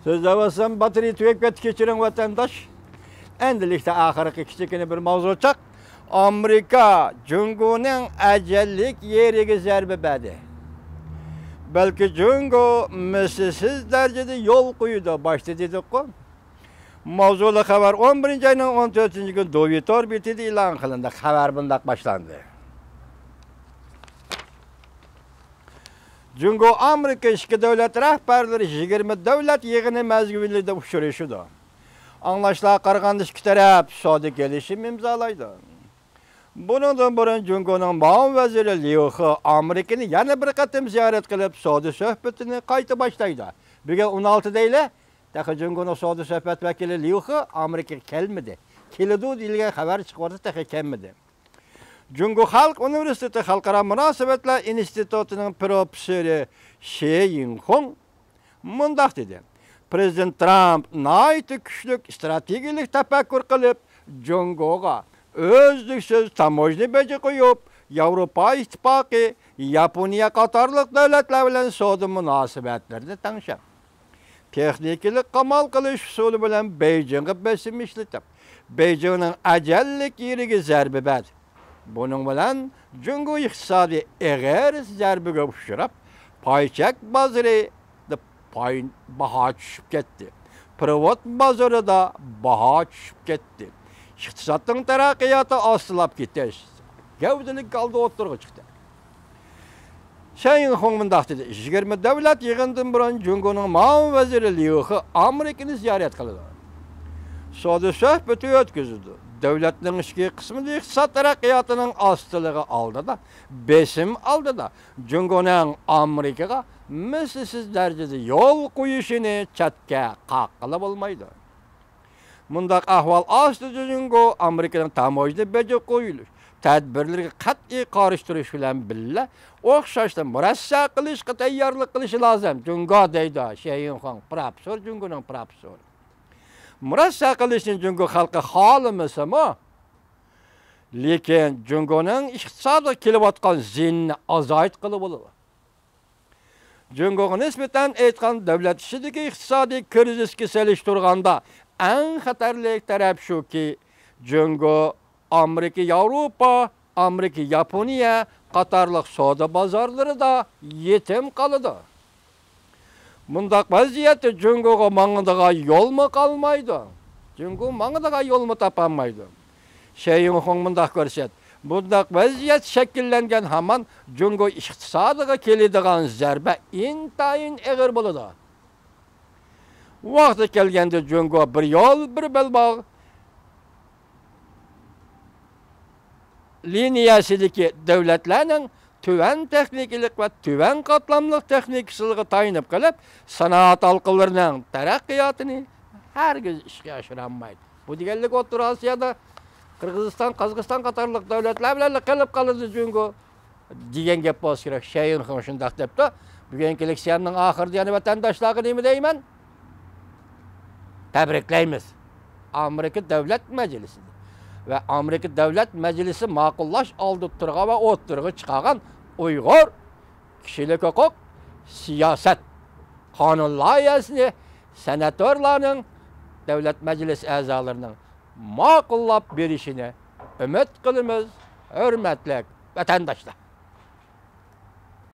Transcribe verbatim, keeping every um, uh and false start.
سۆزلەۋاتسام، باتىرىيە تۈگەپ كەتتى، كەچۈرۈڭ ۋەتەنداش. ئەمدىلىكتە ئاخىرقى كىچىككىنە بىر ماۋزۇچاق. ئامېرىكا جۇڭگونىڭ ئەجەللىك يېرىگە زەربە بەردى. بەلكى جۇڭگو مىسلىسىز دەرىجىدە يول قويىدۇ، باشتا دېدۇققۇ. ماۋزۇلۇق خەۋەر ئون بىرىنچى ئاينىڭ ئون تۆتىنچى كۈنى دوۋى تور بېتىدە ئېلان قىلىندى. خەۋەر بۇنداق باشلاندى. جۇڭگو ئامېرىكا ئىككى دۆلەت رەھبەرلىرى يىگىرمە دۆلەت يىغىنى مەزگىلىدە ئۇچرىشىدۇ. ئاڭلاشلارغا قارىغاندا، ئىككى تەرەپ سودا كېلىشىمى ئىمزالايدۇ. بۇنىڭدىن بۇرۇن جۇڭگونىڭ مۇئاۋىن ۋەزىرى ليۇ خې ئامېرىكىنى يەنە بىر قېتىم زىيارەت قىلىپ، سودا سۆھبىتىنى قايتا باشلايدۇ. بۈگۈن ئون ئالتە دەيلى، تېخى جۇڭگونىڭ سودا سۆھبەت ۋەكىلى ليۇ خې ئامېرىكىغا كەلمىدى. كېلىدۇ دېيىلگەن خەۋەر چىقىۋاتىدۇ، تېخى كەلمىدى. جۇڭگو خەلق ئۇنىۋېرسىتېتى خەلقئارا مۇناسىۋەتلەر ئىنستىتۇتىنىڭ پروفېسسورى شې يىڭخۇڭ مۇنداق دېدى: پىرېزىدېنت ترامپ ناھايىتى كۈچلۈك ئىستراتېگىيەلىك تەپەككۇر قىلىپ، جۇڭگوغا ئۈزلۈكسىز تاموژنا بېجى قويۇپ، ياۋروپا ئىتتىپاقى، ياپونىيە قاتارلىق دۆلەتلەر بىلەن سودا مۇناسىۋەتلىرىنى تەڭشەپ، تېخنىكىلىق قامال قىلىش ئۇسۇلى بىلەن بېيجىڭغا بېسىم ئىشلىتىپ، بېيجىڭنىڭ ئەجەللىك يېرىگە زەربە بەردى. بۇنىڭ بىلەن جۇڭگو ئىقتىسادى ئېغىر زەربىگە ئۇچراپ، پاي چەك بازىرىدا پاي، باھا چۈشۈپ كەتتى. پىرېۋات بازىرىدا باھا چۈشۈپ كەتتى. ئىقتىسادنىڭ تەرەققىياتى ئاستىلاپ كېتىش گەۋدىلىك ھالدا ئوتتۇرىغا چىقتى. شې يىڭخۇڭ مۇنداق دېدى: يىگىرمە دۆلەت يىغىنىدىن بۇرۇن جۇڭگونىڭ مۇئاۋىن ۋەزىرى ليۇ خې ئامېرىكىنى زىيارەت قىلىدۇ. سودا سۆھبىتى ئۆتكۈزىدۇ. دۆلەتنىڭ ئىچكى قىسمىدا ئىقتىساد تەرەققىياتىنىڭ ئاستىلىقى ئالدىدا، بېسىم ئالدىدا جۇڭگونىڭ ئامېرىكىغا مىسلىسىز دەرىجىدە يول قويۇشىنى چەتكە قاققىلى بولمايدۇ. مۇنداق ئەھۋال ئاستىدا جۇڭگو ئامېرىكىنىڭ تاموژنا بېجى قويۇلۇش تەدبىرلىرىگە قەتئىي قارشى تۇرۇش بىلەن بىللە، ئوخشاشلا مۇرەسسە قىلىشقا تەييارلىق قىلىشى لازىم. جۇڭگو دەيدۇ، شې يىڭخۇڭ پروفېسسور، جۇڭگونىڭ پروفېسسورى. مۇرەسسە قىلىشنى جۇڭگو خەلقى خالىمىسىمۇ، لېكىن جۇڭگونىڭ ئىقتىسادىغا كېلىۋاتقان زىيىنىنى ئازايتقىلى بولىدۇ. جۇڭگوغا نىسبەتەن ئېيتقان، دۆلەت ئىچىدىكى ئىقتىسادىي كىرىزىسكە سېلىشتۇرغاندا ئەڭ خەتەرلىك تەرەپ شۇكى، جۇڭگو ئامېرىكا، ياۋروپا، ئامېرىكا، ياپونىيە قاتارلىق سودا بازارلىرىدا يېتىم قالىدۇ. مۇنداق ۋەزىيەتتە جۇڭگوغا ماڭىدىغان يولمۇ قالمايدۇ. جۇڭگو ماڭىدىغان يولمۇ تاپالمايدۇ. شې يىڭخۇڭ مۇنداق كۆرسەت، بۇنداق ۋەزىيەت شەكىللەنگەن ھامان جۇڭگو ئىقتىسادىغا كېلىدىغان زەربە ئىنتايىن ئېغىر بولىدۇ. ۋاقتى كەلگەندە جۇڭگو بىر يول، بىر بەلباغ لىنىيەسىدىكى دۆلەتلەرنىڭ تۆۋەن تېخنىكىلىق ۋە تۆۋەن قاتلاملىق تېخنىكىسىغا تايىنىپ قېلىپ، سانائەت ھالقىلىرىنىڭ تەرەققىياتىنى ھەرگىز ئىشقا ئاشۇرالمايدۇ. بۇ دېگەنلىك ئوتتۇرا ئاسىيادا، قىرغىزىستان، قازاقىستان قاتارلىق دۆلەتلەر بىلەن قېلىپ قالىدۇ جۇڭگو. دېگەن گەپ بولسا كېرەك. شې يىڭخۇڭ شۇنداق دەپتۇ. بۈگۈنكى لېكسىيەمنىڭ ئاخىرىدا يەنە ۋەتەنداشلارغا نېمە دەيمەن؟ تەبرىكلەيمىز. ئامېرىكا دۆلەت مەجلىسىنى ۋە ئامېرىكا دۆلەت مەجلىسى ماقۇللاش ئالدىدا تۇرغان ۋە ئوتتۇرىغا چىقارغان ئۇيغۇر كىشىلىك ھوقۇق، سىياسەت، قانۇن لايىھەسىنى سېناتورلارنىڭ، دۆلەت مەجلىسى ئەزالىرىنىڭ ماقۇللاپ بېرىشىنى ئۈمىد قىلىمىز، ھۆرمەتلىك ۋەتەنداشلار.